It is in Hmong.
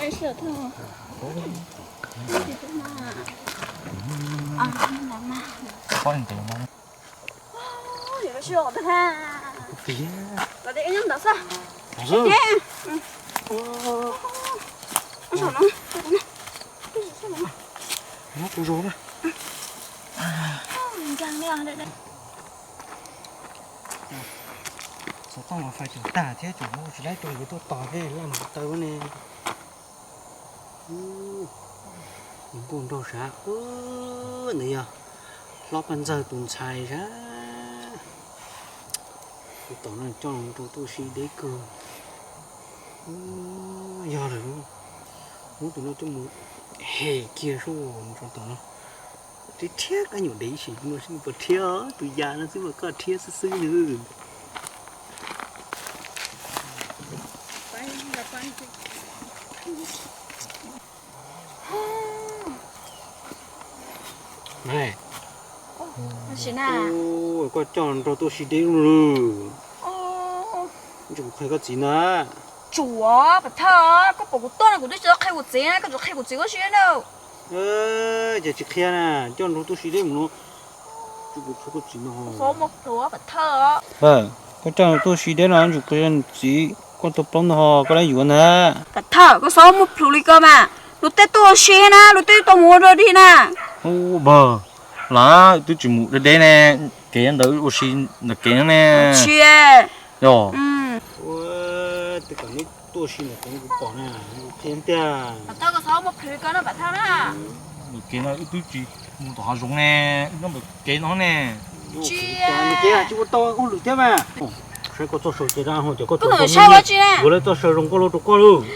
Xov tooj los fais tseem tag thiab, tseem muab tsis laib rau yuav tuaj tos thiab, laj mus taw ne. Nkauj nraug sav, ntawd yog hlob Paj Ntxawg tus ntxhais sav. Tus tom no coj los rau tuaj si deb kawg. Yog lawm, muab tus no coj mus hem kiag sub rau tom no. Rhiab rhiab kab nyuam dev ib sim no seb puas rhiab, tus yam no xwb mas koj rhiab xwb xwb nws. Koj coj nraug tuaj si deb lawm. Tsis kuv qhia koj txiv na. Tsuav Pam Thawj, koj pom kuv tuaj no kuv twb tsis tau qhia kuv txiv na, koj tsuas qhia kuv txiv koj siab na. Ces tsis qhia na, coj nraug tuaj si deb mus no. Tsis kuv qhia koj txiv no. Koj coj nraug tuaj si deb no tsis kuv qhia txiv, koj tus plaub ntag ho koj lab yuav ntag. Pam Thawj, koj txhob muaj plhus li ko mas, luag tej tuaj ua si na, luag tej tau mus ua dog dig na. Ub, npawg, lawv twb tsis mus deb deb ne, kev ntawd ua si ntawm kev no ne. Tsis, yog. Ua, tej kom neb tuaj si ntawm kev kuv pom na, kuv qhia tiag. Pam Thawj, koj txhob muaj plhus li ko no Pam Thawj na. Ntawm kev no wb twb tsis mus tom hav zoov ne, wb nyob ntawm kev no ne. Tsis, tsis ua tau ua lwm thiab mas. Saib koj txoj saw ces dab ho cov koj tsis ua tsis na. Yuav lawv txoj saw zoo nkauj lauj rau koj lauj.